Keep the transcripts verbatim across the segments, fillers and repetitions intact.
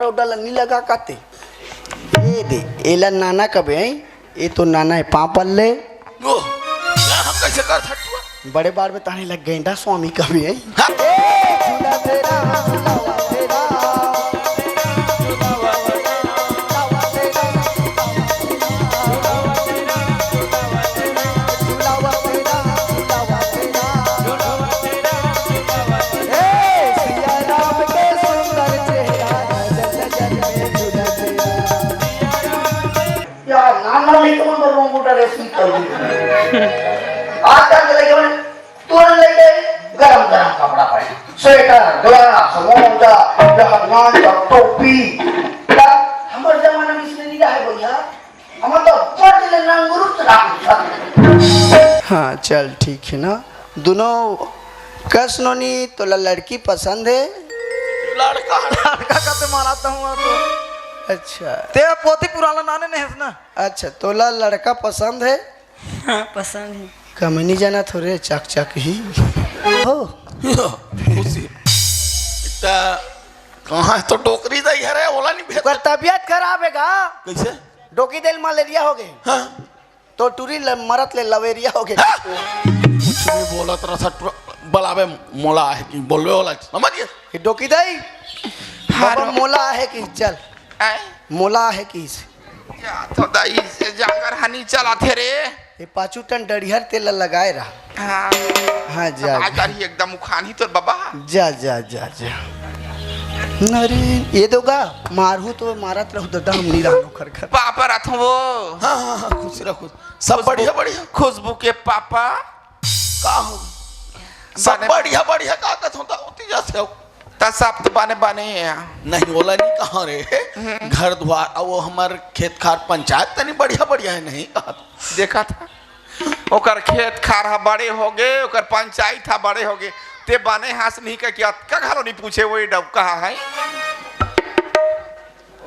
Powder ला नी लगा काते। ए दे, एला नाना कबे, हैं? ए तो नाना हे, पापा ले। ओ, ना हम कैसे कर सकते? बड़े बार में ताने लग गए ना स्वामी कबे, हैं? हाँ। ए, झूला तेरा, झूला तेरा। यार, नाना नहीं तो मैं रोंगू डरे सुन कर। आजकल के लइका मन तुरंत लइका गरम गरम कपड़ा पहने, स्वेटर, ग्लास, मोजा, जहाज, टोपी। हमर जमाना में इसने नहीं रहे भैया। हमर तो बड़ ले नंगुरुत राम था। हाँ, चल ठीक है ना। दोनों कस नोनी तोला लड़की पसंद है? लड़का, लड़का का तो मारा था हुआ तो। अच्छा। ते पोती पुराना नाने नहीं है ना? अच्छा, तोला लड़का पसंद है? हाँ, पसंद है। कमनी जाना थोरे चक चक ही। हो। खुशी। इतना कहाँ तो डोकरी दाई हरे, ओला नहीं भेज। ओकर तबियत खराब है गा। कैसे? डोकी देल मलेरिया हो गए। हाँ। तो टूरी ल-, मरत ले लवेरिया हो गए। हाँ। कुछ भी बोलत रहा था, टुरा-, बलावे मोला आहे कि बोलवे वाला, समझ गए? कि डोकी दाई, हाँ, बाबा रो- मोला आहे कि चल। आए? मोला आहे कि से। या तो दाई से जाकर हनी चला थे रे। ये पाँचू टन डढ़ियर तेल लगाए रहा। हाँ। हाँ, जा, आज जा। ही एकदम उखानी तोर बाबा। जा, जा, जा, जा। अरे, ये दोगा, मारहू तो मारत रहू, दादा, हम नहीं रहनो खर खर। पापा रथ वो। हाँ, हाँ, हाँ, खुश रह, खुश। सब खुशबू, बढ़िया, बढ़िया। खुशबू के पापा। का हो? सब बने बढ़िया, बढ़िया, का कथों, का होती जा से हो? त सब तो बने, बने हे। नहीं, ओला नहीं कहा रे। हम्म। घर द्वार, अउ वो हमर खेत खार पंचायत तनी बढ़िया, बढ़िया है, नहीं कहा। देखा था, ओकर खेत खार ह बड़े हो गए, ओकर पंचायत ह बड़े हो गए, ते बने हस नहीं कह के अतका घलो नहीं पूछे, वो ये डब कहा है।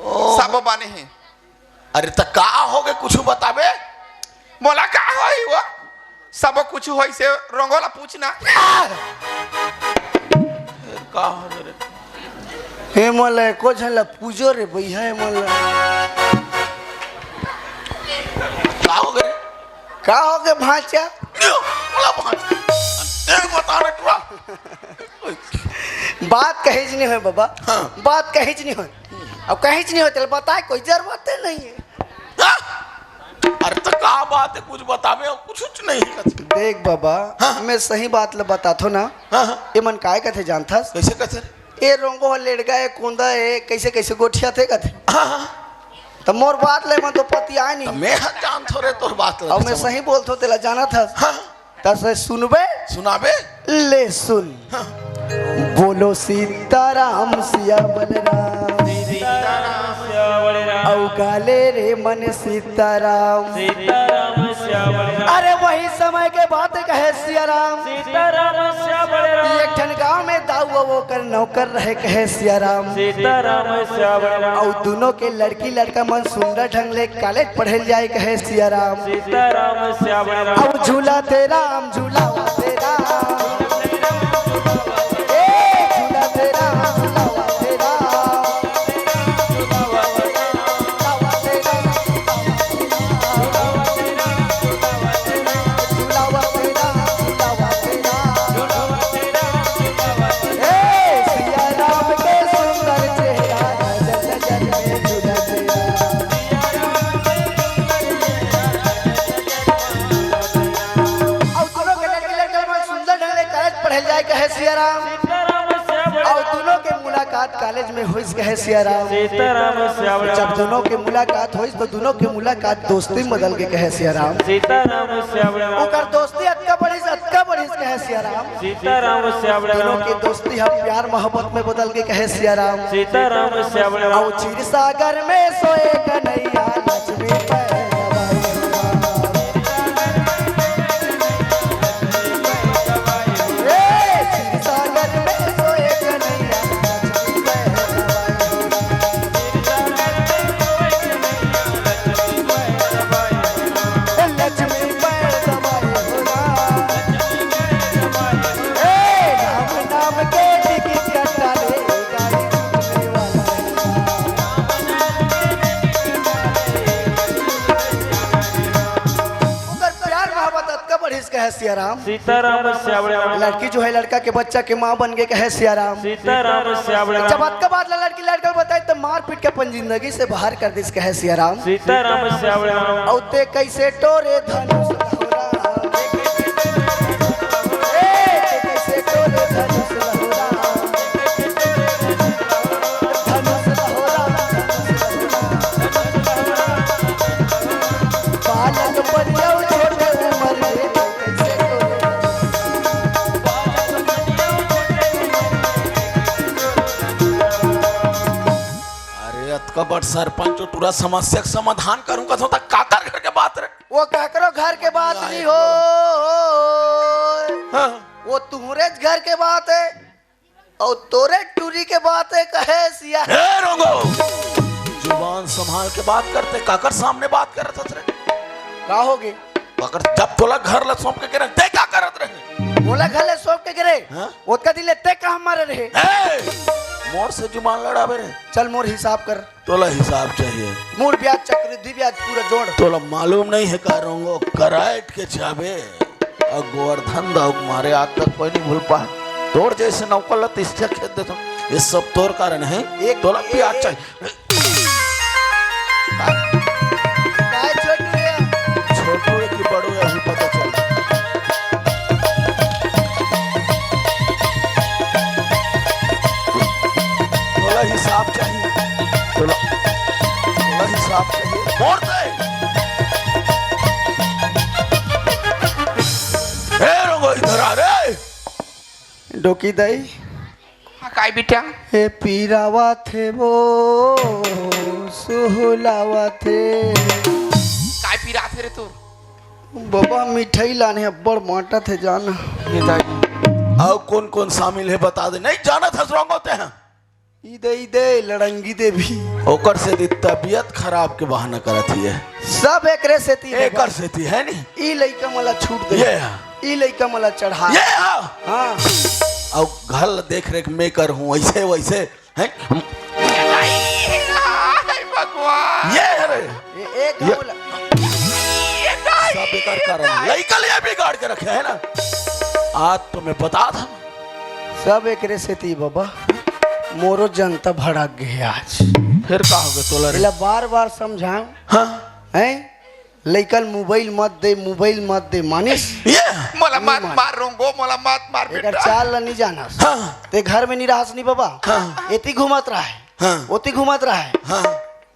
ओ। सब बने हैं। अरे त का हो गए, कुछ बताबे? मोला का होई वो? सब कुछ होई से रंगोला पूछना। फिर का हो गए रे? हे मोला एको झन ला पूजो रे भैया, हे मोला। का हो गए? का हो गए भांचा? बोला भांचा। देख बता रे टुरा। बात कहीं नहीं होय बाबा। हाँ। बात कहीं नहीं होय। अब कहीं नहीं होय, तेल बताए कोई जरूरत नहीं है। हाँ? अरे तो का बात है, कुछ बतावे, कुछ, कुछ नहीं है। देख बाबा, हाँ। मैं सही बात ल बताथो ना। हाँ, हाँ। ये मन काय कथे जानथस? कैसे कथे रे? ए रोंगो ह लेड़गा, ए कोंदा, ए कैसे कैसे गोठिया थे कथे। हाँ, हाँ। त मोर बात ले मन तो पति आए नहीं। त मैं ह जानथो रे तोर बात ले। अब मैं सही बोलथो, तेला जानथस। हाँ। त से सुनबे? सुनाबे? ले सुन। हाँ। बोलो सीताराम सिया बलराम। सीताराम सिया बलराम। अउ गाले रे मन सीताराम। सीताराम सिया बलराम। अरे वही समय के बात कहे सिया राम। सीताराम सिया बलराम। एक ठन गांव में दाऊ अउ ओकर नौकर रहे कहे सिया राम। सीताराम सिया बलराम। अउ दोनों के लड़की लड़का मन सुंदर ढंग ले कॉलेज पढ़े ल जाए कहे सिया राम। सीताराम सिया बलराम। अउ झूला थे राम, झूला थे राम। ए, झूला थे राम, झूला थे राम। अउ दोनों के लड़की लड़का मन सुंदर ढंग ले कॉलेज पढ़े ल जाए कहे सिया राम। अउ दोनों के मुलाकात कॉलेज में होइस कहे सिया राम। सीताराम सिया बलराम। जब दोनों के मुलाकात होइस तो दोनों के मुलाकात दोस्ती में बदल के कहे सिया राम। सीताराम सिया बलराम। ओकर दोस्ती अतका बढ़िस, अतका बढ़िस कहे सिया राम। सीताराम सिया बलराम। दोनों के दोस्ती ह प्यार मोहब्बत में बदल के कहे सिया राम। सीताराम सिया बलराम। अउ क्षीर सागर में सोए कन्हैया लक्ष्मी पैदा भई। सियाराम। सीताराम सावड़े राम। लड़की जो है, लड़का के बच्चा के माँ बन गई, कहे सियाराम। सीताराम सावड़े राम। जब अतका बात ला लड़की लड़का ल बताए, तो मार पीट के अपन जिंदगी से बाहर कर दिस, कहे सियाराम। सीताराम सावड़े राम। औ ते कैसे टोरे धनुष लहोरा। ए, ते कैसे टोरे धनुष लहोरा। धनुष लहोरा, धनुष लहोरा। बालक बनियौ छोटे उमर में, कैसे टोरे। अरे, अतका बड़ सरपंच टूरा समस्या के समाधान करूं कथों, त काकर घर के बात रे? वो काकरो घर के बात नहीं हो, हाँ। वो तुम्हरे घर के बात है। अउ तोरे टूरी के बात है, कहे सिया। ए रोंगो, जुबान संभाल के बात करते, काकर सामने बात करत हस रे? का होगे? मगर जब तोला घर ला सौंप के गे रहे, ते का करत रहे? मोला घर ले सौंप के गे रहे? हाँ? ओतका दिन ले ते का हमारे रहे? ए, मोर से जुबान लड़ावे रे। चल, मोर हिसाब कर। तोला हिसाब चाहिए। मूल ब्याज, चक्रवृद्धि ब्याज पूरा जोड़। तोला मालूम नहीं है का रोंगो, कराइट के चाबे अउ गोवर्धन दाऊ के मारे आज तक कोई नहीं भूल पाए। तोर जैसे नौकर ला तिस्तिया खेत देता हूँ, ये सब तोर कारण है। एक तोला एक प्याज एक चाहिए। काय छोटू है? छोटू है कि बड़ू है, अभी पता चल। तोला हिसाब चाहिए। तोला, तोला हिसाब चाहिए। मोड़ दे। ए रोंगो, इधर आ रे। डोकी दाई। हाँ, काय बेटा? ए पीरावत हे वो, सुहुलावत हे। काय पीरात हे रे तोर? बाबा, मिठाई लाने अब्बड़ बांटत हे, जाना। ये दाई। अउ कौन कौन शामिल है, बता दे। नहीं जानत हस रोंगो ते हैं। ई दे, ई दे, लड़ंगी देवी। ओकर से दी तबीयत खराब के बहाना करत ही है। सब एकरे सेती है एकर बा। सेती है नी। ई लइका मला छूट दे। ये हा। ई लइका मला चढ़ा। ये हा। हाँ। अउ घर देख रेख मैं कर हूँ, ऐसे वैसे, हैं? हाय भगवान। ये है रे। ये एक ये बोला। ये दाई, सब एकर ये कारण। दाई। लइका ले बिगाड़ के रखे है ना। आज तो मैं बता था। सब एकरे सेती बाबा, मोरो जनता भड़क गे आज। फिर का होगे तोला रे? एला बार-बार समझाऊं। हाँ। हैं? लइका ल मोबाइल मत दे, मोबाइल मत दे, मानिस? ये मोला नहीं मत मानिस। मार रोंगो, मोला मत मार एकर बेटा। चाल ल नहीं जानस। हाँ। ते घर में नहीं रहस नहीं बाबा। हाँ। एती घूमत रहे। हाँ। ओती घूमत रहे। हाँ।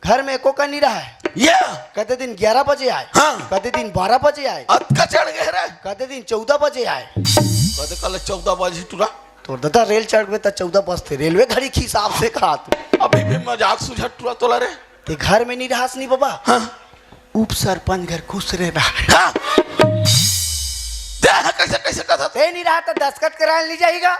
घर में एको का नहीं रहे। ये? कदे दिन ग्यारह बजे आए। हाँ। कदे दिन बारह बजे आए। अतका चढ़ गए रे। कदे दिन चौदह बजे आए। कदे कल चौदह बजे टूरा। तोर दादा रेल चढ़ गए त चौदह बजते, रेलवे घड़ी के हिसाब से कहा तू। अभी भी मजाक सुझा टूरा तोला रे। ते घर में नहीं रहस नहीं बाबा। हाँ। उप सरपंच घर खुश रहे रहा। हाँ। ते हा कैसे, कैसे कथा? ते नहीं रहा त दस्तखत कराए नहीं जाएगा।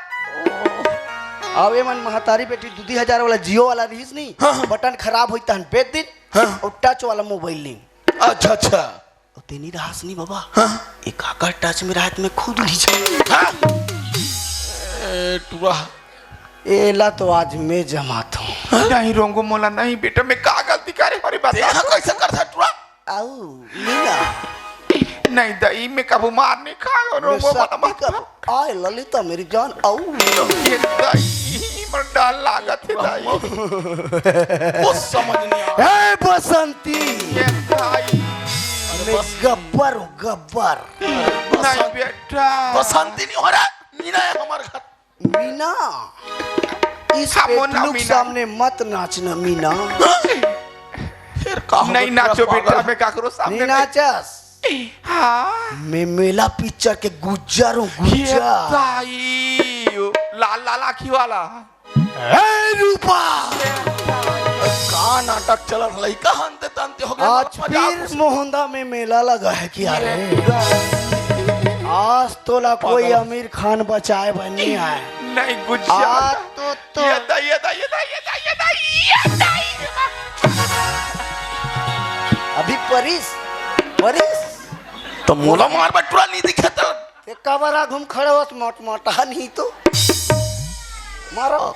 अब ये मन महतारी बेटी दूधी हजार वाला जियो वाला रहीस नहीं, हाँ, हाँ। बटन खराब होई तहन बेच दिन, हाँ। और टच वाला मोबाइल ली। अच्छा, अच्छा। और ते नहीं रहस नहीं बाबा। हाँ। एक आकर टच में रहत में खुद ली जाए। हाँ। ए, टुआ। एला तो आज मैं जमात हूँ। नहीं रोंगो मोला नहीं बेटा, मैं का गलती करे हरी बात। तेरा कैसे कर था टुआ? आऊ, मीना। नहीं दाई, मैं कबू मार नहीं खायो, मैं रोंगो मोला सत्ती मत कर। आए ललिता मेरी जान, आऊ। ये दाई, मोर डर लागत हे दाई। कुछ समझ नहीं आ रहा। ए बसंती। ये दाई। अरे मैं बस। गब्बर हूँ, गब्बर। नहीं बसंत-, बेटा। बसंती नहीं हो रहा, मीना है हमारे घर। मीना, इस हाँ, मोना पेटलू के मीना। सामने मत नाचना मीना। फिर का हो नहीं गया नाचो पागल? बेटा, मैं काकरो सामने नहीं नहीं। नाचस। हाँ। मैं मेला पिक्चर के गुज्जर हूँ, ये गुज्जर। ताई, लाल लाल आँखी वाला। ए रूपा! का नाटक चलत, लइका हंते तंते हो गया, आज मजाक फिर उसे। मोहंदा में मेला लगा है क्या रे? आज तोला कोई पागल। आमिर खान बचाए बर नहीं आए। नहीं, गुज्जा। आज तो, तो ये दा, ये दा, ये दा, ये दा, ये दा, ये दा, ये दा। अभी परिस, परिस। तो मोला मार बटुरा नहीं दिखे तो। ते काबर आ घूम खड़े होस, मोट मोटा नहीं तो। मारो,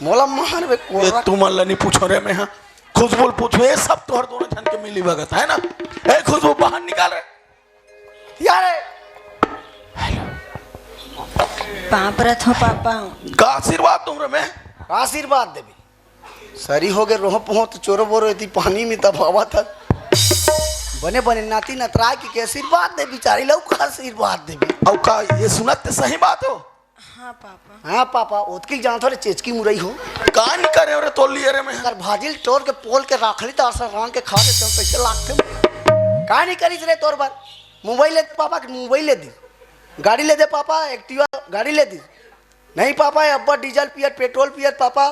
मोला मार बे ये कोरा। तुमन ला नहीं पूछो रे मैं, हाँ। खुशबू ल पूछो, ये सब तोहर दोनों झन के मिली भगत है ना। ए खुशबू, बाहर निकाल रे। यार, पाँव परत हँव पापा। का आशीर्वाद दूँ रे मैं? का आशीर्वाद देबे? सरी होगे रोह पोह त चोरो बोरो एती पानी में दबावत हस। बने बने नाती नतराय के, के आशीर्वाद दे बिचारी ला, का आशीर्वाद देबे? अउ का ये सुनत ते सही बात हो? हाँ पापा। हाँ पापा, ओतकी जानत हो रे चेचकी मुरई हो। का नी करे रे तोर लिए रे मैं? अगर भाजी ल टोर के पोल के राख ली त अरसा रांग के खा देते हो, कैसे लागते हो? का नी करिस रे तोर बर? मोबाइल ले दे पापा के, मोबाइल ले दी। गाड़ी ले दे पापा, एक्टिवा गाड़ी ले दी। नहीं पापा, ये अब्बड़ डीजल पियत, पेट्रोल पियत पापा।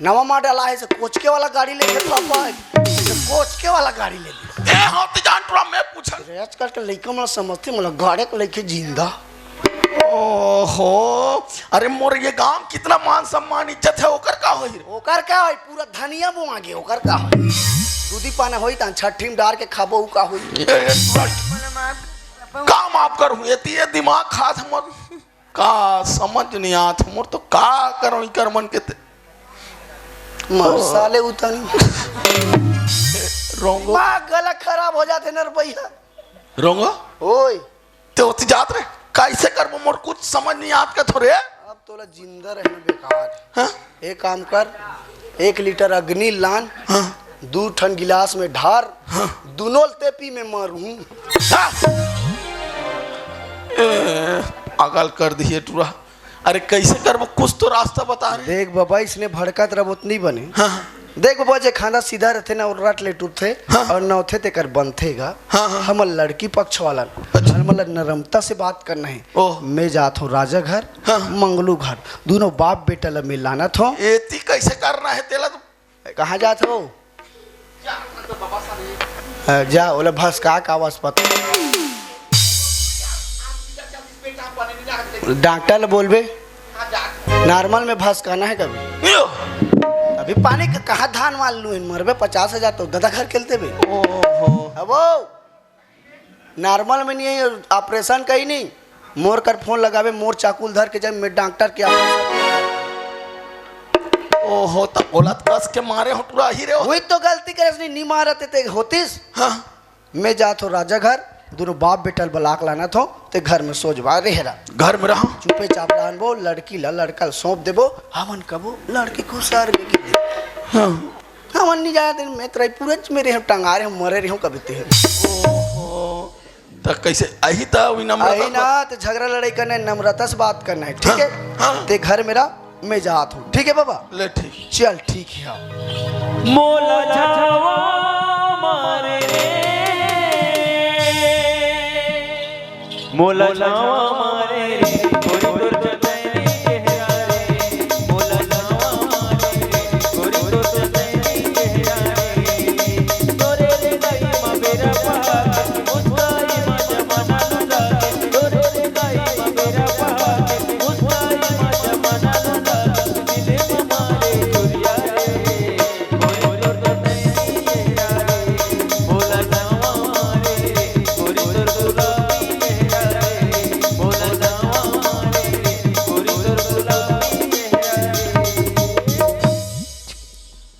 नवा मॉडल आए से कोचके वाला गाड़ी ले दे पापा, से कोचके वाला गाड़ी ले दे। ए, हाँ, तो जान टुरा, मैं पूछन। अरे, आजकल के लइका मन समझते, मन गाड़े के लइके जिंदा। ओहो, अरे मोर ये गांव कितना मान सम्मान इज्जत है, ओकर का होई रे? ओकर का होई? पूरा धनिया बोआ गे, ओकर का होई? दूधी पाना होई, तन छठी में डार के खाबो, उ का होई? ए, ए, टुरा, का माफ करूं? एती ये दिमाग खात हमर। का समझ नहीं आत मोर तो, का करो इकर मन के ते। मार साले उतन। रोंगो। माँ गला खराब हो जाते न रुपया। रोंगो। ओए। ते उठ जात रे, कैसे करबो, मोर कुछ समझ नहीं आत का थोरे। अब तोला जिंदा रहना बेकार है। हाँ? एक काम कर, एक लीटर अग्नि लान, हाँ। दू ठन गिलास में ढार, हाँ। दुनों ते पी में मरूं। हाँ। ए, अगल कर दिए टुरा। अरे कैसे करबो, कुछ तो रास्ता बता रे। देख बाबा, इसने भड़कत रह ओतनी बने। हाँ, हाँ। देख बाबा, जे खांदा सीधा रहते ना, और रट ले टूटते, हाँ। और नौथे तेकर बनथे गा। हाँ, हाँ। हमर लड़की पक्ष वाला, अच्छा। हमर नरमता से बात करना है। ओह। मैं जात हूँ राजा घर, हाँ। मंगलू घर, दोनों बाप बेटा ला मिलाना थो। एती कैसे करना है तेला तो? कहाँ जात हो? अ, जा, ओला भसका का आवाज पता। डॉक्टर ले बोलबे, नॉर्मल में भसकाना है कभी। यो। अभी पानी का कहाँ धान वाल लू, मरबे पचास हजार तो दादा घर खेलते बे। ओहो। अब वो नॉर्मल में नहीं है, ऑपरेशन का ही नहीं। मोर कर फोन लगावे, मोर चाकू ल धर के जाए, मैं डॉक्टर के ऑपरेशन। ओहो, त ओला त कस के मारे हो, टुरा ही रे हो। वही तो गलती करे, नहीं, नहीं मारते ते होतिस। हाँ। मैं जात हो राजा घर, दोनों बाप बेटा ल बलाक लाना थो, ते घर में सोजवा रहे रहा। घर में रहा। चुपे चाप रहन बो, लड़की ला लड़का ल सौंप देबो, हमन कबो लड़की को सर में गिर दे। हाँ। हमन नहीं जाना दिन में तराई पूरा मेरे हम टंगा रहे, हम मरे रहे, हम कभी ते। ओहो, त कैसे? अही त विनम्रता अही ना, तो झगड़ा लड़ाई करना है, नम्रता से बात करना है, ठीक हाँ, है? हाँ। ते घर मेरा, मैं जात हूँ, ठीक है बाबा? ले ठीक। चल, ठीक है, हाँ। मोला छावा मारे रे, मोला छावा मारे रे, गोरी तोर चटैनी चेहरा रे, मोला छावा मारे रे, गोरी तोर चटैनी चेहरा रे, तोरे रे गई मा बेरा पार, मुस्काई मा जमाना लुटा, तोरे रे गई मा बेरा पार, मुस्काई मा जमाना लुटा।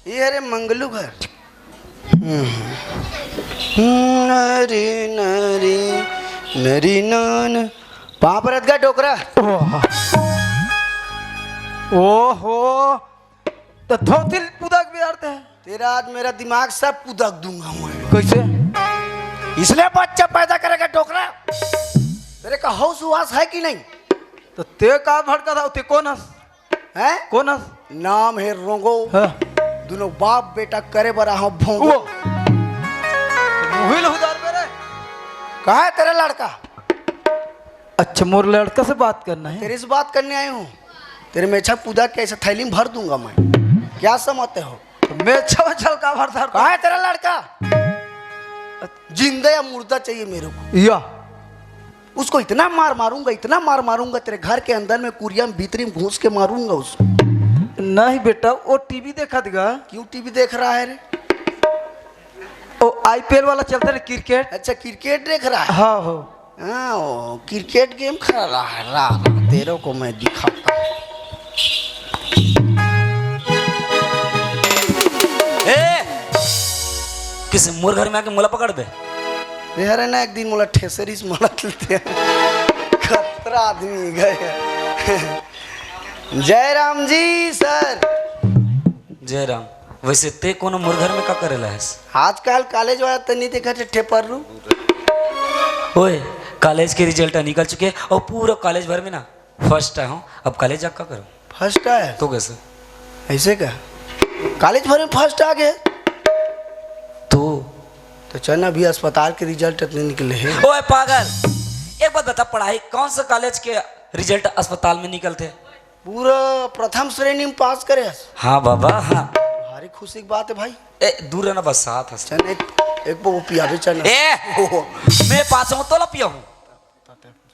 ये हरे मंगलू घर। हम्म। हम्म, नरी, नरी, नरी, नान। पाँव परत गा डोकरा। ओह। ओहो। त धोती ल पुदक बिहारते हैं। तेरा आज मेरा दिमाग सब पुदक दूंगा मैं। कैसे? इसलिए बच्चा पैदा करेगा डोकरा। तेरे का होश हुआस है कि नहीं? तो ते का भड़का था? ते कौन हस? हैं? कौन हस? नाम है रोंगो। हाँ। दोनों बाप बेटा करे बर आहो भोंगो। वो। वही लहुदार मेरे। कहाँ है तेरा लड़का? अच्छा, मोर लड़का से बात करना है। तेरे से बात करने आए हूँ। तेरे मेछा पुदक के ऐसे थैली में भर दूंगा मैं। क्या समझते हो? तो मेछा में छलका भर धर। कहाँ है तेरा लड़का? जिंदा या मुर्दा चाहिए मेरे को। या। उसको इतना मार मारूंगा, इतना मार मारूंगा, तेरे घर के अंदर में, कुरिया में, भीतरी में घुस के मारूंगा उसको। नहीं बेटा, वो टीवी देखत गा। क्यों टीवी देख रहा है रे? वो आईपीएल वाला चलता है क्रिकेट। अच्छा, क्रिकेट देख रहा है? हाँ हो। हाँ, वो क्रिकेट गेम खेल रहा है। रहा, रहा, तेरे को मैं दिखाता हूँ। ए, किसे मोर घर में आके मोला पकड़ दे। ये हरे ना, एक दिन मोला ठेसरी से मोला खिलते हैं। खतरा आदमी गए। जय राम जी सर। जय राम। वैसे ते कोनो मोर घर में का करे ला हस? आजकल कॉलेज वाला त नहीं देखा थे ठेपर रू। ओए, कॉलेज के रिजल्ट निकल चुके हैं और पूरा कॉलेज भर में ना फर्स्ट आया हूँ। अब कॉलेज जा का करूँ? फर्स्ट आया? तो कैसे? ऐसे का? कॉलेज भर में फर्स्ट आ गए। तो तो चल ना, अभी अस्पताल के रिजल्ट इतने निकले हैं। ओए पागल, एक बात बता, पढ़ाई कौन सा कॉलेज के रिजल्ट अस्पताल में निकलते? पूरा प्रथम श्रेणी में पास करे हस। हाँ बाबा, हाँ। भारी खुशी की बात है भाई। ए, दूर रहना बस, साथ हंस। चल एक, एक वो पियाबे चल ना। ए, ओहो। मैं पास हूँ, तोला पिया हूँ।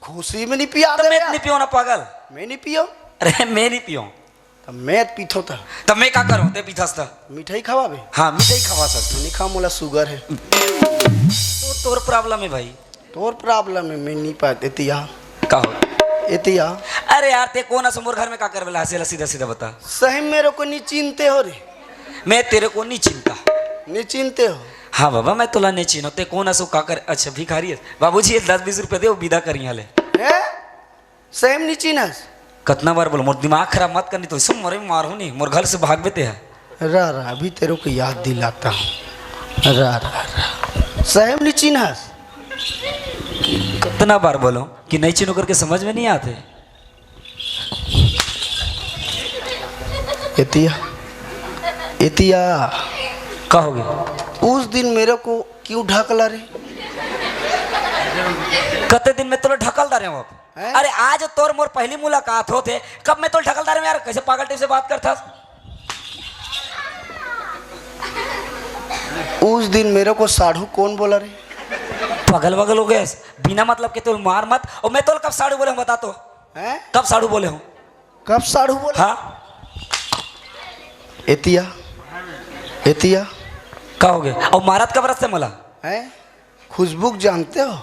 खुशी में नहीं पिया तो दे मैं यार। नहीं पियो ना पागल। मैं नहीं पियो। अरे मैं नहीं पियो। तो मैं पीथो था। तो मैं का करूँ, ते पीथस था। मिठाई खवाबे? हाँ, मिठाई खवा सकता। नहीं खा, मोला शुगर है। तो तोर प्रॉब्लम है भाई। तोर प्रॉब्लम है, मैं नहीं पाते तिया। का हो? एतिया। अरे यार, ते कौन अस मोर घर में का करबे ला? हंसेला, सीधा सीधा बता। सही में मेरे को नहीं चिंते हो रे। मैं तेरे को नहीं चिंता। नहीं चिंते हो? हाँ बाबा, मैं तोला नहीं चिन्हो। ते कौन असो का कर? अच्छा, भिखारी है। बाबूजी, ये दस बीस रुपए दे, वो विदा करी यहाँ ले। हैं? सही में नहीं चिन्हस? कतना बार बोलो, मोर दिमाग खराब मत करनी तो, सब मरे मारहूँ नहीं, मोर घर से भागबे ते है। रा, रा, अभी तेरे को याद दिलाता हूँ। रा, रा, रा। सही में नहीं चिन्हस? कितना बार बोलो कि नहीं चिन्हो करके, समझ में नहीं आते। एतिया, एतिया। का हो गया? उस दिन मेरे को क्यों ढकला रे? कते दिन में तोला ढकलता रहे हो आप? हैं? अरे आज तोर मोर पहली मुलाकात होत हे, कब मैं तोला ढकलता रहे यार? कैसे पागल टाइप से बात करता? उस दिन मेरे को साढ़ू कौन बोला रे? पागल वागल हो गए? बिना मतलब के तोल मार मत। और मैं तोल कब साढ़ू बोले हूँ बता तो? हैं? कब साढ़ू बोले हूँ? कब साढ़ू बोले? हाँ। एतिया, एतिया। का हो गया? और मारत कब रस्ते मला? हैं? खुशबू को जानते हो?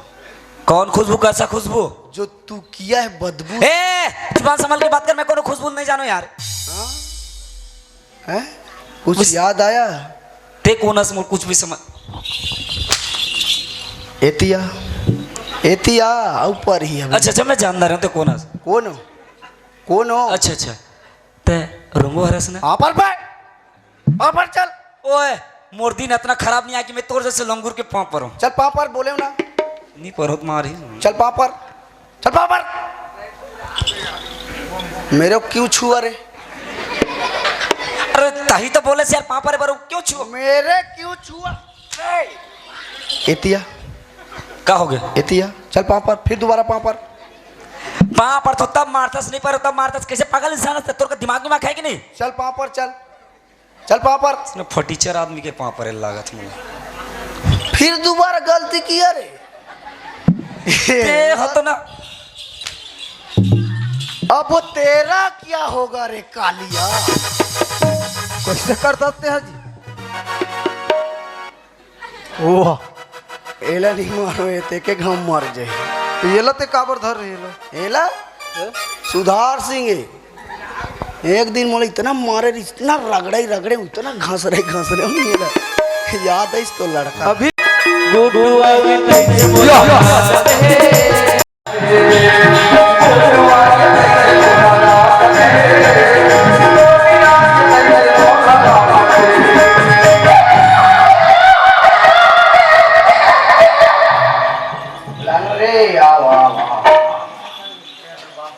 कौन खुशबू? कैसा खुशबू? जो तू किया है बदबू। ए, जुबान संभाल के बात कर, मैं कोनो खुशबू नहीं जानो यार। हाँ? हैं? कुछ कुछ याद आया? ते कौन अस मोर कुछ भी समझ। एतिया, एतिया, ऊपर ही है। अच्छा, अच्छा, मैं जानता रहूं ते कौन अस। कौन हो? कौन हो? अच्छा, अच्छा। ते रोंगो हरस ना? पापड़ पे, पापड़ चल। ओए, मोर दिन इतना खराब नहीं आया कि मैं तोर जैसे लंगूर के पाँव पर हूँ। चल पापड़ बोले हो ना। नहीं परोत मार ही। चल पापड़, चल पापड़। मेरे को क्यों छुआ रे? अरे ताही तो बोले से यार, पापड़ पर क्यों छुआ? मेरे क्यों छुआ? एतिया। का हो गया? एतिया। चल पापड़, फिर दोबारा पापड़। पापड़ तो तब मारतस, नहीं पर तब मारतस। कैसे पागल इंसान है? तोर का दिमाग विमाग है कि नहीं? चल पापड़, चल। चल पापड़। इसने फटीचर आदमी के पापड़ लागत मुझे। फिर दोबारा गलती किया रे। ते हो तो ना। अब तेरा क्या होगा रे कालिया? कैसे कर सकते हैं जी? वाह। एला नहीं मारो, ये ते के घाम मार जाए। तो ये ला ते काबर धर रहे ला? एला? सुधार सिंह है। एक दिन मोला इतना मारे, इतना रगड़े, रगड़े, इतना घसरे, घसरे, हम ये ला। याद है इसको लड़का। अभी गुड्डू अभी तक से बोला। रे, आ, आ, आ, आ।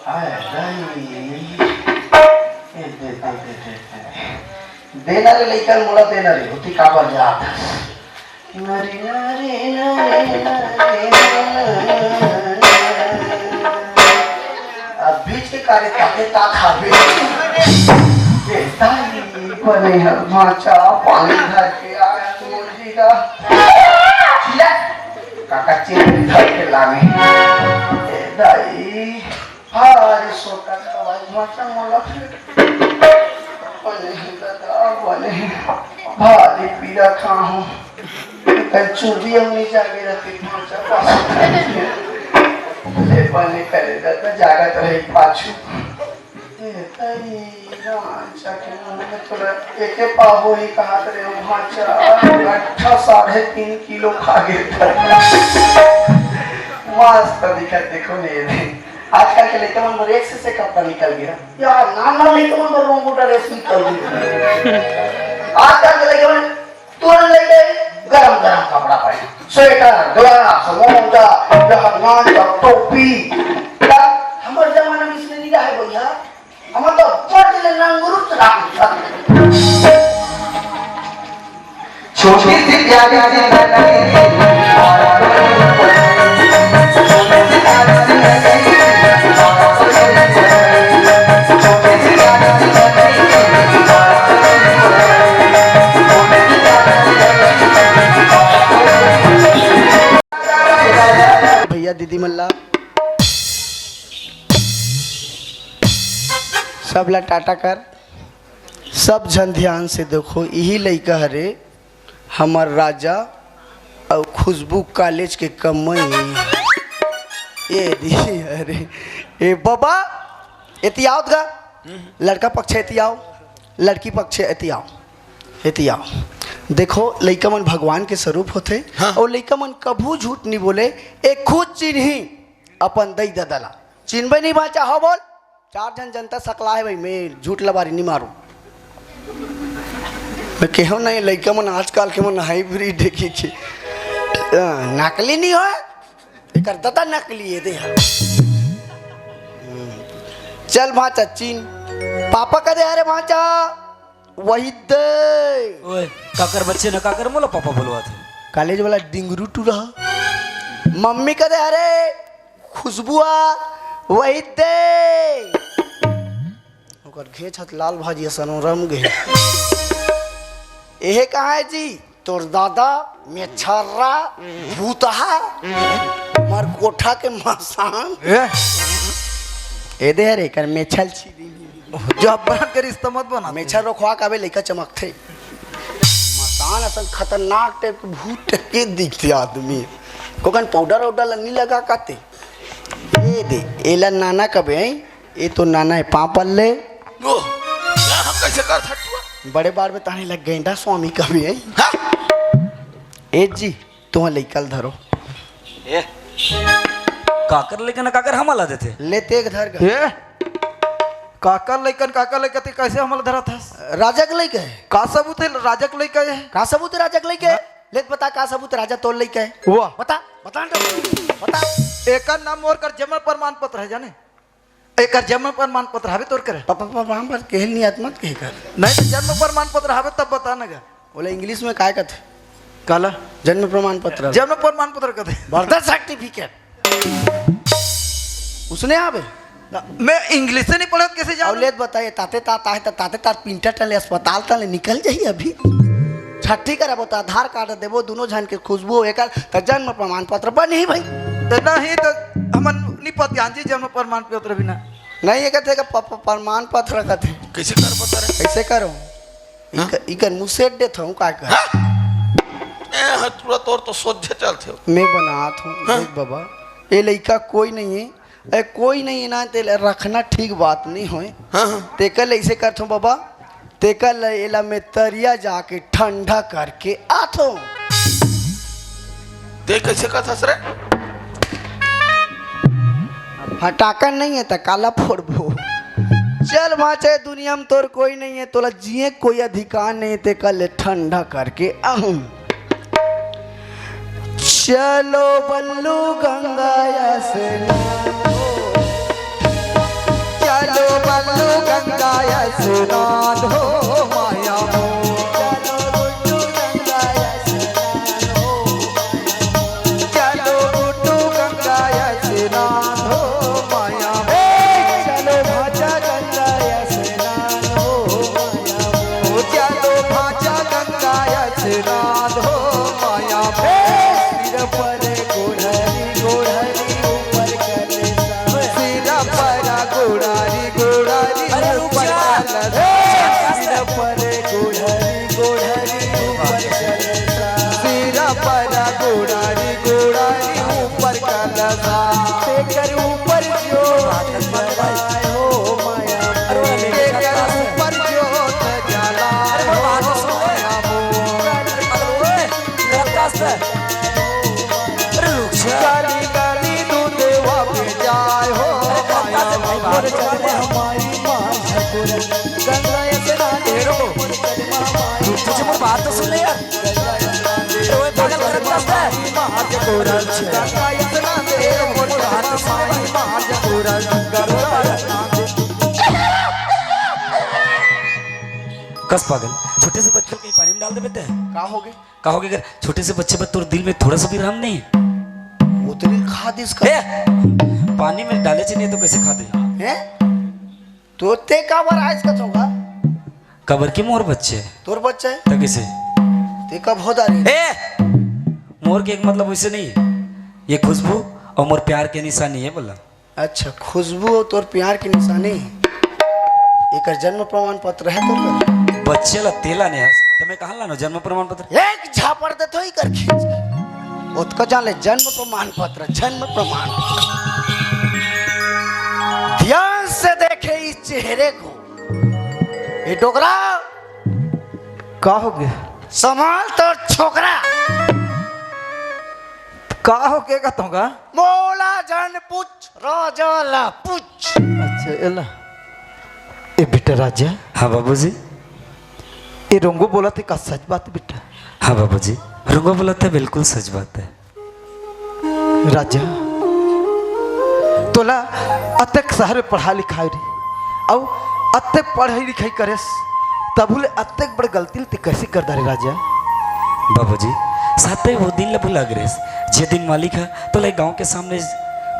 हाय, दाई। ए, दे, दे, दे। देना रे लइका ल मोला देना रे, होती काबर जात। नरे, नरे, नरे, नरे, नरे। अब बीच के कारे ताके ता खाबे। ए, दाई, बने हर भांचा, पानी धर के आ, मोर जीरा। खिला। काका चेप धर के लाने। ए, दाई। भारी सोटा दवाई भांचा मोला। बने ही दादा, बने ही। भारी पीरा खाहूं। कल चूड़ी हम नहीं जागे रहती भांचा पाछू। ले बने करे दादा, जागत रही पाछू। ए, तई भांचा के मुंह में थोड़ा एके पाव ही कहा करे हो भांचा। अट्ठा साढ़े तीन किलो खा गए था। मस्त दिखा, देखो नहीं ये। आजकल के लइका मन बर एक से, से कपड़ा निकल गया। यार, नान नान लइका मन बर रोंगोटा रेस निकल गया। आजकल के लइका मन तुरंत लइका गरम गरम कपड़ा पहने, स्वेटर, ग्लास, मोजा, जहरमान का टोपी। यार, हमर जमाना में इसने नहीं रहा है भैया। हमर तो बड़ ले नंगरू चला। छोटी सी प्यारी सी नगरी, छोटी सी प्यारी सी नगरी, छोटी सी प्यारी सी नगरी। भैया दीदी मन ला, सब ला टाटा कर। सब झन ध्यान से देखो, इही लइका हरे हमर राजा अउ खुशबू कॉलेज के कमई। ए दी, अरे, ए बाबा, एती आओ गा। लड़का पक्ष एती आओ, लड़की पक्ष एती आओ, एती आओ। देखो, लइका मन भगवान के स्वरूप होथे। हाँ। अउ लइका मन कभू झूठ नहीं बोले। ए खुद चिन्ही अपन दई ददा ला। चिन्हबे नहीं बाचा हो बोल। चार झन जनता सकला है भाई, मैं झूठ लबारी नहीं मारू। मैं केहो नहीं, लइका मन आजकल के मन हाइब्रिड देखी छी। अ, नकली नहीं होय, एकर ददा नकली है दे। चल भांचा चिन, पापा कदे हरे भांचा, वही दे। ओए, काकर बच्चे न काकर मोला पापा बोलवा थे। कॉलेज वाला डिंगरू टूरा। मम्मी कदे हरे खुशबुआ, वही दे। ओकर घेंच हत लाल भाजी असन रम गे। एहे कहाँ है जी? तोर दादा, मेछर्रा, भूतहा, मर कोठा के मसान। ए? ए दे रे, कर मेछल छी। जो अब बात करिस त मत बना। मेछल रोखवा काबे लइका चमकथे। मसान असन खतरनाक टाइप के भूत टाइप के दिखथे आदमी। कोकन पाउडर वाउडर ला नी लगा काते। ए दे, एला नाना कबे, हैं? ए तो नाना है, पाँव पल्ले। ओ, यहाँ कैसे कर थटुआ? बड़े बार में ताने लग गए ना स्वामी कभी, हैं? हाँ? ए जी, तुम लइका ल धरो। ए, काकर लइका न काकर हमला देथे। ले तेग धर गा। ए, काकर लइका न काकर लइका ते कैसे हमला धरत हस? राजा के लइका है। का सबूत है राजा के लइका है? का सबूत है राजा के लइका है? हाँ। ले बता, का सबूत है राजा तोर लइका है? वाह। बता, बता ना, बता। एकर नाम मोर कर जन्म प्रमाण पत्र है, जाने? एकर जन्म प्रमाण पत्र हवे तोर करे? पापा, पापा, हम पर केहन नियत मत कहे कर। नहीं तो जन्म प्रमाण पत्र हवे तब बता न गा। बोले इंग्लिश में काय कथे? काला? जन्म प्रमाण पत्र। जन्म प्रमाण पत्र कथे। Berth certificate. उसने आवे? मैं इंग्लिश से नहीं पढ़त, कैसे जाऊँ? लेत बताइए, ताते तात आहे त ताते तात प्रिंटर टले अस्पताल तले निकल जाही अभी। छट्ठी करबो त आधार कार्ड देबो, दुनो झन के खुशबू एकर त जन्म प्रमाण पत्र बनही भाई। त नहीं त हमन निपत जान जी जन्म प्रमाण पत्र बिना। नहीं, ये कहते का प-, प-, प्रमाण पत्र कहते। कैसे कर बता रहे? कैसे करो? हाँ? इक-, इकर मुँह से देत हूँ, का कर? हाँ? ए, हाँ, तोरा तोर तो सोझे चलथे। मैं बनात हूँ, हाँ? देख बाबा, ये लइका कोई नहीं है, ए, कोई नहीं ना, तेला रखना ठीक बात नहीं होय। हाँ, हाँ। तेकर ले इसे करथों बाबा, तेकर ले एला मैं तरिया जाके ठंडा करके आथों। ते कैसे कथस रे? फटाका नहीं है त काला फोड़बो। चल भांचे, दुनिया में तोर कोई नहीं है, तोला जिए कोई अधिकार नहीं है, तेकर ले ठंडा करके आहूं। चलो बल्लू गंगा स्नान हो। चलो बल्लू गंगा स्नान हो माया मोर। चलो गुड्डू गंगा स्नान हो माया मोर। चलो गुड्डू गंगा स्नान हो माया मोर। चलो भांचा गंगा स्नान हो माया मोर। चलो भांचा गंगा स्नान हो माया मोर। सिर पर गोढ़री, गोढ़री ऊपर कलेसा। सिर पर गोढ़री, गोढ़री अरे रुक ऊपर जा। कलेसा। सिर पर गोढ़री, गोढ़री ऊपर कलेसा। सिर पर गोढ़री, गोढ़री ऊपर कलेसा। तेकर ऊपर जो हो माया। अरे, तेकर ऊपर जो जला अरे, हो बात तो सुन ले। माया मोर। अरे, पागल हो गए? तेरा कास्ट है। अरे, रुक जा। गाली, गाली दूध देवा पे जाए हो। गंगा स्नान ए, रुको। रुक, तुझे मोर बात तो सुन ले यार। ए, ओए, पागल करत बस है। ए, मोर बात तो सुन ले भाई। कस पागल, छोटे से बच्चे ल कहीं पानी में डाल देबे ते? का होगे? का होगे, अगर छोटे से बच्चे पर तोर दिल में थोड़ा सा भी रहम नहीं? वो तेरी खा दिस का? ए, पानी में डाले च नहीं तो कैसे खा दे? हैं? तो ते काबर आइस का होगा? काबर के मोर बच्चे? तोर बच्चा है? त कैसे? ते कब हो दारी? ए! मोर के एक मतलब वैसे नहीं। ये खुशबू और मोर प्यार के निशानी है बोला। अच्छा, खुशबू और तोर प्यार के निशानी है। एकर जन्म प्रमाण पत्र है तोर कर? बच्चे ला तेला ने हस। त मैं कहाँ लानो जन्म प्रमाण पत्र? एक झापड़ दे तो ही कर खींच के। ओतका जान ले, जन्म प्रमाण पत्र, जन्म प्रमाण। ध्यान से देखे इस चेहरे को। ए डोकरा, का हो गया? संभाल तोर छोकरा। का हो गया का तोंगा? मोला जन पूछ, राजा ला पूछ। अच्छा, एला। ए बेटा राजा। हाँ बाबूजी। ए रोंगो बोला थे का सच बात बेटा? हाँ बाबूजी, रोंगो बोला थे बिल्कुल सच बात है। राजा, तोला अतेक शहर में पढ़ा लिखाए रही, अउ अतेक पढ़ाई लिखाई करेस, तभू ले अतेक बड़ गलती ल ते कैसे कर डारे राजा? बाबूजी, साथे वो दिन ल भुला गे रेस, जे दिन मालिक ह तोला गांव के सामने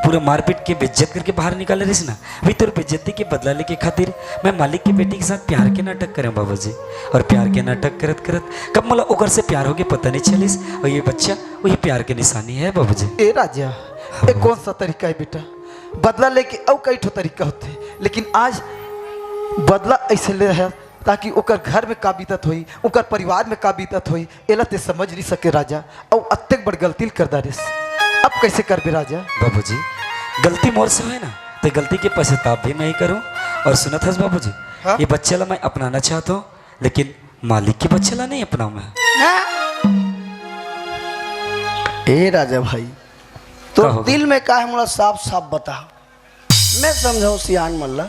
पूरा मारपीट के बेइज्जत करके बाहर निकाले रेस ना, वही तोर बेइज्जती के बदला लेके खातिर मैं मालिक के बेटी के साथ प्यार के नाटक करें बाबूजी। और प्यार के नाटक करत करत कब मोला ओकर से प्यार होगे पता नहीं चलिस, और ये बच्चा वही प्यार के निशानी है बाबूजी। ए राजा, ए कौन सा तरीका है बेटा? बदला लेके अउ कई ठो तरीका होथे, लेकिन आज बदला ऐसे ले है ताकि ओकर घर में का बीतत होई, ओकर परिवार में का बीतत होई, एला ते समझ नहीं सके राजा। अउ अतेक बड़ गलती ल कर डारिस, अब कैसे करबे राजा? बाबूजी, गलती मोर से होय ना, ते गलती के पश्चाताप भी मैं ही करूं। और सुनत हस बाबूजी, हाँ? ये बच्चा ला मैं अपनाना चाहता हूँ, लेकिन मालिक के बच्चा ला नहीं अपनाऊं मैं। हाँ? ए राजा भाई, तो का हो गया? दिल में का है मोला साफ साफ बता, मैं समझाऊं सियान मन ला।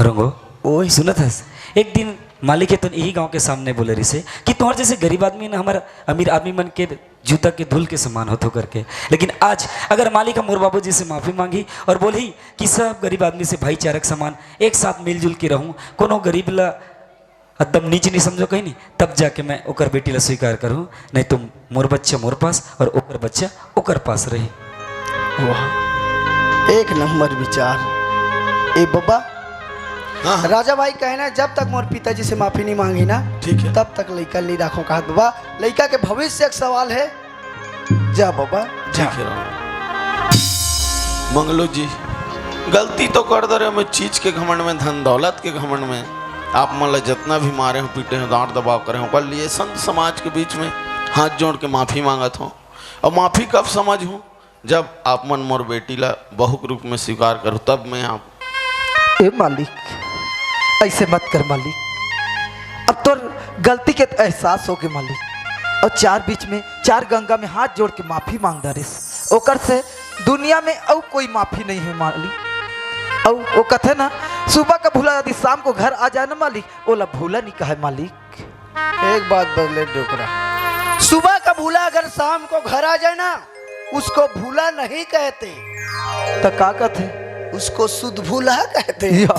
रंगो, ओए। सुनत हस, एक दिन मालिक हे तो यही गांव के सामने बोले रिसे कि तुम्हारे जैसे गरीब आदमी ना हमारा अमीर आदमी मन के जूता के धूल के समान होथो करके। लेकिन आज अगर मालिक ह मोर बाबूजी से माफी मांगी और बोलही कि सब गरीब आदमी से भाईचारा के समान एक साथ मिलजुल के रहूं, कोनो गरीब ला एकदम नीच नहीं समझो कहीं नहीं, तब जाके मैं ओकर बेटी ला स्वीकार करूं, नहीं तो मोर बच्चा मोर पास और ओकर बच्चा ओकर पास रही। वाह, एक नंबर विचार। ए बब्बा, हाँ, हाँ। राजा भाई कहना, जब तक मोर पिताजी से माफी नहीं मांगी ना, ठीक है। तब तक लइका नहीं राखो कहा बब्बा। लइका के भविष्य एक सवाल है। जा बब्बा, जा। ठीक है राम। मंगलू जी, गलती तो कर दे रहे हो, मैं चीज के घमंड में, धन दौलत के घमंड में आप मन ला जितना भी मारे हो, पीटे हो, डांट दबाव करे हो, कर लिए संत समाज के बीच में हाथ जोड़ के माफी मांगत हो। और माफी कब समझ हूँ, जब आप मन मोर बेटी ला बहू के रूप में स्वीकार करो, तब मैं आप ए मालिक, ऐसे मत कर मालिक। अब तोर गलती के तो एहसास होगे मालिक। और चार बीच में, चार गंगा में हाथ जोड़ के माफी मांग डारिस। ओकर से दुनिया में अउ कोई माफी नहीं है मालिक। अउ वो कथे ना, सुबह का भूला यदि शाम को घर आ जाए ना मालिक, ओला भूला नहीं कहे मालिक। एक बात बदले डोकरा, सुबह का भूला अगर शाम को घर आ जाए ना, उसको भूला नहीं कहते। त का कहते? उसको सुध भूला कहते। या।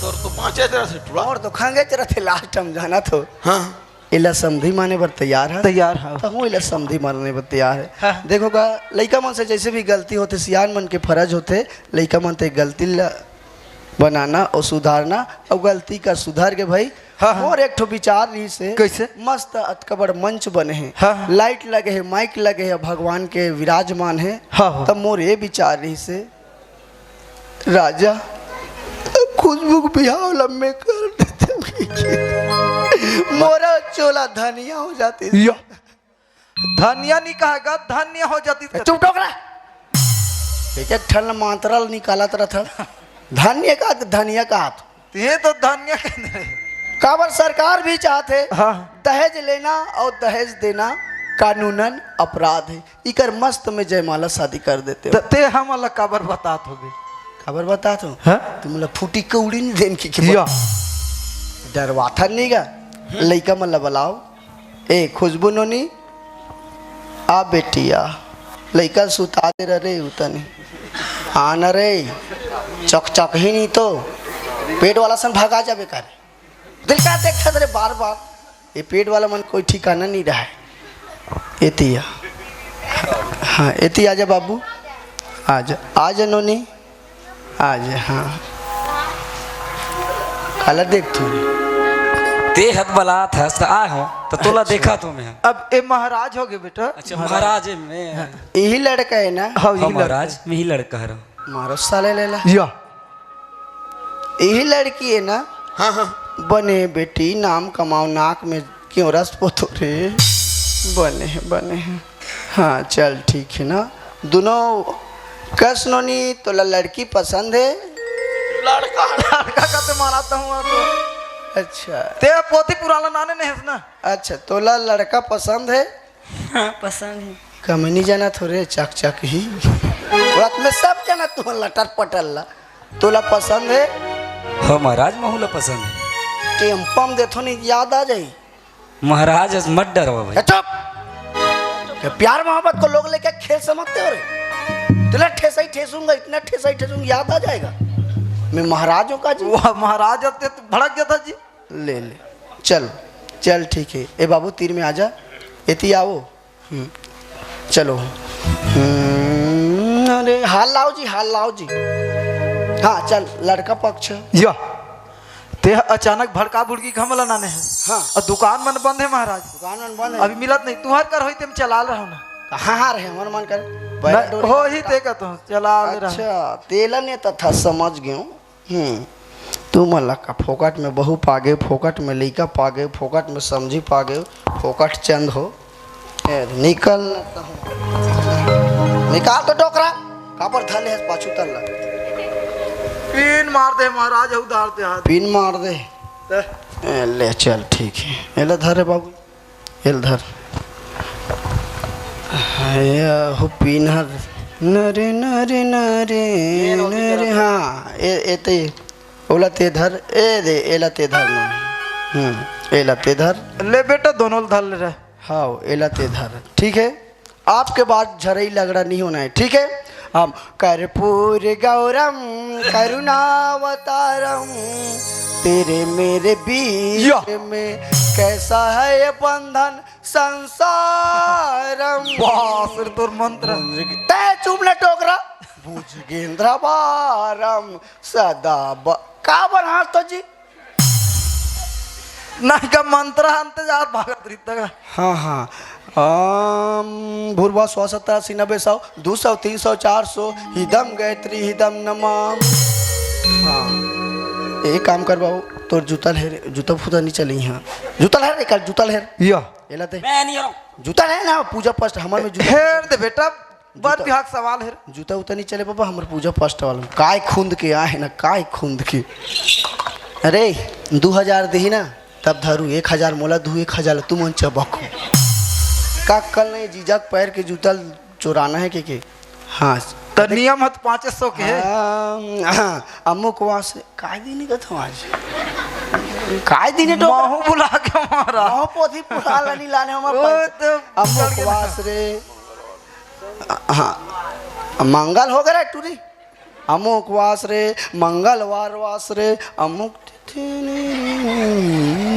तोर तो पांचे जरा से टुरा। और तो खांगे जरा थे लास्ट टाइम जाना तो। हाँ। इला समधी माने बर तैयार है। तैयार है। तो हूँ इला समधी माने बर तैयार है। हाँ। देखो का, लइका मन से जैसे भी गलती होते, सियान मन के फर्ज होते, लइका मन ते गलती ला बनाना और सुधारना, और गलती का सुधार के भाई। हाँ, हाँ। और एक ठो विचार रही से। कैसे? मस्त अतका बड़ मंच बने है, हाँ, हाँ। लाइट लगे है, माइक लगे है, भगवान के विराजमान है। हाँ, हाँ। तब मोर ये विचार रही से, राजा, खुशबू के बिहाव लम्बे कर देते, मोरा चोला धनिया हो जाती। या। धनिया नहीं कहेगा, धन्य हो जाती। चुप टोकरा। एक एक ठन मंत्र निकालत रहत। धन्य का, धनिया का हाथ। ये तो धन्य के नहीं। काबर सरकार भी चाहते हाँ। दहेज लेना और दहेज देना कानूनन अपराध है। इकर मस्त में जयमाला शादी कर देते हो। त-, ते हमला काबर बतात होगे? काबर बतात हो? हाँ? तुमला फूटी कौड़ी नहीं देन की, की या। डरवाथन नहीं गा, लइका मन ला बलाओ। ए खुशबू नोनी, आ बेटी आ, लइका सुता दे रहे उतनी। हाँ न रे, चकचक ही नहीं तो पेट वाला सन भगा जाबे करे। दिल का देखत रे बार बार, ये पेट वाला मन कोई ठिकाना नहीं रहा है। एती आ, हाँ एती आजा बाबू, आजा आजा नोनी, आजा। हाँ, काला देख तू। ते हत बलात हस त आय हो, त तोला अच्छा। देखा तो मैं। अब ए महाराज हो गए बेटा। अच्छा महाराज है मैं। यही लड़का है ना? हाँ, यही हाँ, महाराज मैं ही लड़का हूँ। मारो साले लेला। या यही लड़की है ना? हाँ हाँ। बने बेटी, नाम कमाओ, नाक में क्यों रस पोतो रे। बने है, बने है। हाँ चल ठीक है ना। दोनों कस नोनी, तोला लड़की पसंद है? लड़का लड़का का तो माराता हूँ तो। अच्छा। ते पोती पुराना नाने नहीं है ना? अच्छा, तोला लड़का पसंद है? हाँ, पसंद है। कमनी जाना थोड़े चक चक ही। रात में सब जाना तू लटर पटर ला। तोला पसंद है? हाँ महाराज, महू ला पसंद है। टेम्पम देखो नहीं, याद आ जाई। महाराज, अस मत डरवा भाई। ए, चुप। ये प्यार मोहब्बत को लोग लेके खेल समझते हो रे? तुला ठेसा ही ठेसूंगा, इतना ठेसा ही ठेसूंगा, याद आ जाएगा। मैं महाराज हूँ का जी? वाह महाराज, अब ते तो भड़क गया था जी। ले ले, चल, चल ठीक है। ए बाबू, तीर में आ जा, एती आओ। हम्म, चलो। हम्म, अरे हाल लाओ जी, हाल लाओ जी। हाँ चल, लड़का पक्ष। या, ते अचानक भड़का भुड़की घमला नाने है। हाँ। और दुकान मन बंद है महाराज। दुकान मन बंद है। अभी मिलत नहीं, तुहर कर होई तेम चलाल रहो ना। कहाँ हार है हमर मन कर? नहीं, हो ही ते का तो चलाल रहो। अच्छा, तेला ने तथा समझ गयो। हम्म, तुमन ला का फोकट में बहू पागे, फोकट में लइका पागे, फोकट में समझी पागे, फोकट चंद हो। ए, निकल न कहूँ। निकाल तो डोकरा, काबर धर ले हस पाछू तल्ला। पीन मार दे महाराज, उधार दे हाथ। पीन मार दे। ए, ले चल, ठीक है। एला धर रे बाबू। एल धर। हाय हो पीन हर। नरे नरे नरे नरे। हाँ, ए एते। ओला ते धर, ए दे, एला ते धर ना। हम्म, एला ते धर। ले बेटा, दोनों धर ले रहे। हाँ, एला ते धर। ठीक है, आपके बाद झरई लगड़ा नहीं होना है, ठीक है? हम कर्पूर गौरम करुणावतारम, तेरे मेरे बीच या। में कैसा है ये बंधन संसारम। वाह, सिर तोर मंत्र। तय चुप न टोकरा। भुजगेंद्र बारम सदा ब-, का बना तो जी? नहीं का मंत्र अंत जात भागत रित का। हाँ, हाँ। ओम भूर्भुवः स्वः सत्ता सिन्नबे सौ, दो सौ, तीन सौ, चार सौ, हिदम गायत्री, हिदम नमः। हाँ। एक काम कर बाबू, तोर जूता ले, जूता फूता नहीं चली हाँ। जूता ले रे, कल जूता ले रे। या। एला दे। मैं नहीं हूँ। जूता ले ना, पूजा पाठ हमारे में जूता। हेर दे बेटा, बर बिहाग सवाल है। जूता उता नहीं चले बाबा, हमर पूजा पास्ट वाला। काय खुंद के आए ना, काय खुंद के। अरे, दू हजार देही ना, तब धरू, एक हजार मोला दू, एक हजार ला तुमन चबको। का कल नहीं जीजा के पैर के जूता चोराना है के, के? हाँ। त नियम हत पाँच सौ के है। हाँ, हाँ, अमुक वहाँ से, काय दिन का था आज? काय दिन है डोकरा? माहू बुला के मारा। माहू पोथी पुराला नहीं लाने हमारे ओ, पास। तो अमुक चल गया। वास रे। हाँ, मंगल हो गया टूरी। अमुक वास रे, मंगलवार वास रे, अमुक तिथि।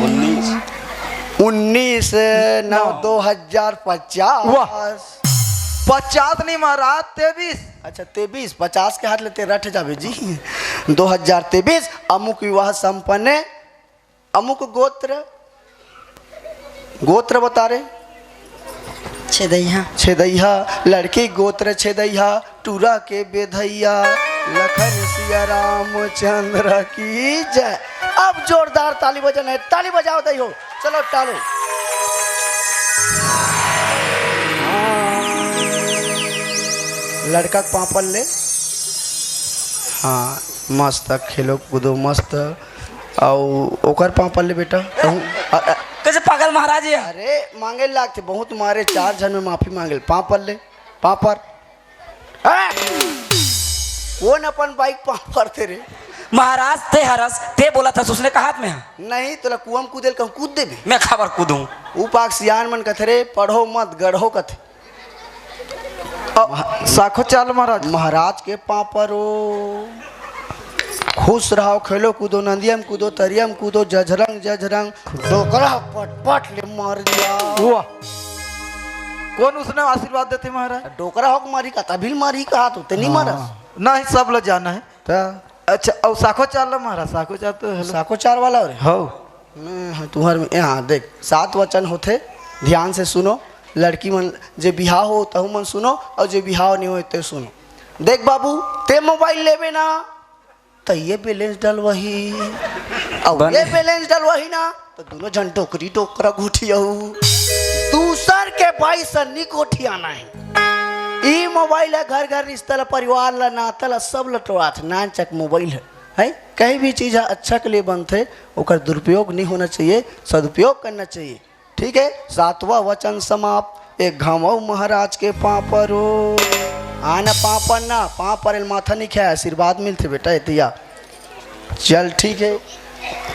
उन्नीस। उन्नीस नौ नौ। दो हजार पचास। वाह। पचास नहीं महाराज, तेबीस। अच्छा, तेबीस, पचास के हाथ लेते रट जाबे जी। दो हजार तेबीस, अमुक विवाह संपन्न। अमुक गोत्र, गोत्र बता रे। छेदैहा। छेदैहा, लड़की गोत्र छेदैहा, टूरा के बेधैया, लखन सिया रामचंद्र की जय। अब जोरदार ताली बजाना है, ताली बजाओ दई हो, चलो टालो। लड़का के पापड़ ले। हाँ, मस्त खेलो कूदो मस्त। अउ ओकर पाँव पर ले बेटा। कहूँ, अ, अ, कैसे पागल महाराज ये? अरे मांगे लागथे, बहुत मारे, चार झन में माफी मांगे ले। पाँव पर ले, पाँव पर। ए! कोन अपन बाइक पाँव परथे रे? महाराज, ते हरस, ते बोलत हस, उसने कहा मैं हा? नहीं, तोला कुआं म कूदे ल कहूं, कूद देबे। मैं काबर कूदूं? ऊ पाक सियान मन कथे रे, पढ़ो मत, गढ़ो कथे। अ, साखो चाल महाराज। महाराज के पांव परो। खुश रहो, खेलो कूदो, नदिया म कूदो, तरिया म कूदो, जझरंग जझरंग, डोकरा पट पट ले मार दिया। वाह। कोन उसने आशीर्वाद देथे महाराज? डोकरा होके मारी का, तभी मारी कहा तो, ते नहीं मारस। हाँ। नहीं, सब ल जाना है। त अच्छा, अउ साखो चार ला महाराज, साखो चार तो हेलो। साखो चार वाला हो रे? हौ। मैं, हाँ, तुहर में, हाँ, देख, सात वचन होथे, ध्यान से सुनो, लड़की मन जे बिहाव हो, तहू मन सुनो, अउ जे बिहाव नहीं होय, ते सुनो। देख बाबू, ते मोबाइल लेबे ना, त ये बैलेंस डलवाही, अउ बने। ये बैलेंस डलवाही ना, त दोनों झन डोकरी डोकरा गोठियाहू। दूसर के बाई सन्नी गोठियाना है। ई मोबाइल ह घर घर रिश्ता ला, परिवार ला, नाता ला, सब ला टोराथे। नानचक मोबाइल है, है? कहीं भी चीज ह अच्छा के लिए बनथे, ओकर दुरुपयोग नहीं होना चाहिए, सदुपयोग करना चाहिए। ठीक है, सातवां वचन समाप्त। एक घाव महाराज के पांव परो। आना पांव परना, पांव परे ले माथा नहीं खाए, आशीर्वाद मिलथे बेटा, एतिया। चल ठीक है,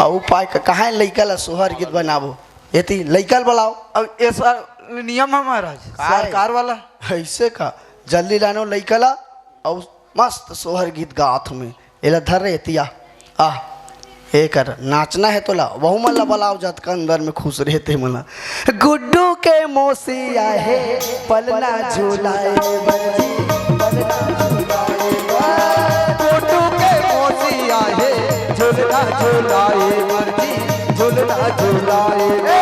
अउ उपाय का, कहाँ लइका ला सोहर गीत बनाबो? एती लइका ल बलाओ। अब ऐसा नियम है महाराज, का है? सरकार वाला। ऐसे का? जल्दी लानो लइका ला, अउ मस्त सोहर गीत गात हूँ मैं। एला धर रे एतिया। आ, ए कर, नाचना है तोला, वहू मन ला बलाओ, जतका अंदर में खुश रहे ते मन ला। गुड्डू के मौसी आहे, पलना झुलाए बरजी, पलना झुलाए। गुड्डू के मौसी आहे, झुलना झुलाए बरजी, झुलना झुलाए रे।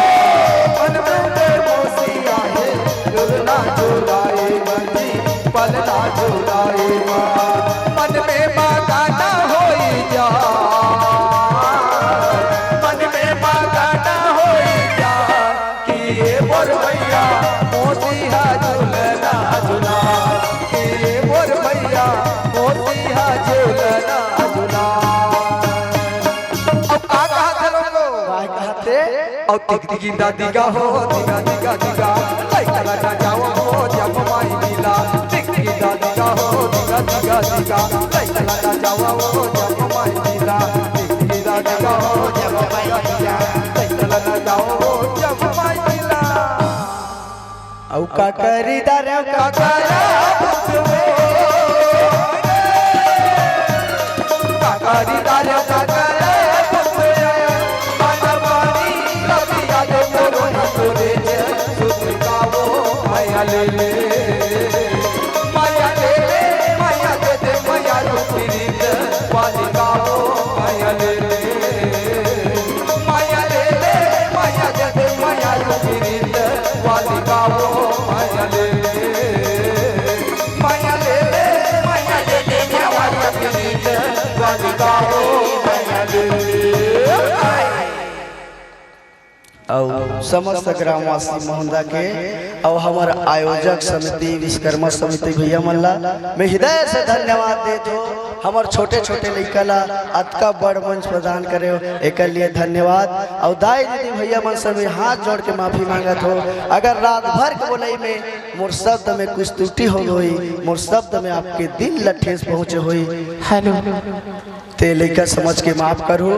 मन में मौसी आहे, झुलना झुलाए बरजी, पलना झुलाए मा। मन में मगन होई जा, मन में मगन होई जा, कि ये मोर भैया मौसी हा झुलना झुला, कि ये मोर भैया मौसी हा झुलना झुला। अब का कहा था लोगों? का कहा थे? अउ टिक टिकी दादी गा हो, दिगा दिगा दिगा, लइका ला ना जाओ हो जब माई मिला। टिक टिकी दादी गा हो, दिगा दिगा दिगा, लइका ला ना जाओ हो जब माई मिला। टिक टिकी दादी गा हो जब माई मिला, लइका ला ना जाओ हो जब माई मिला। अउ का करी दारे, अउ का करा पुत हो? का करी दारे, अउ का करा पुत हो? पानी पानी रतिया दे मोरो ना तोरे जे सुत गावो माया ले ले। माया ले ले, माया दे दे, माया रूपी रीत वाली गावो माया ले ले। माया ले ले, माया दे दे, माया रूपी रीत वाली गावो माया ले ले। माया ले ले, माया दे दे, माया रूपी रीत वाली गावो माया ले ले। अउ समस्त ग्रामवासी महोंदा के अउ हमर आयोजक समिति, विश्वकर्मा समिति भैया मन ला मैं हृदय से धन्यवाद देत हो। हमर छोटे-छोटे लइका ला अतका बड़ मंच प्रदान करे हो, एकर लिए धन्यवाद। अउ दाई दीदी भैया मन से मैं हाथ जोड़ के माफी मांगत हो, अगर रात भर के बोलई में मोर शब्द में कुछ त्रुटि हो गई, मोर शब्द में आपके दिल ला ठेस पहुंचे होई, हेलो। ते लइका समझ के माफ करो।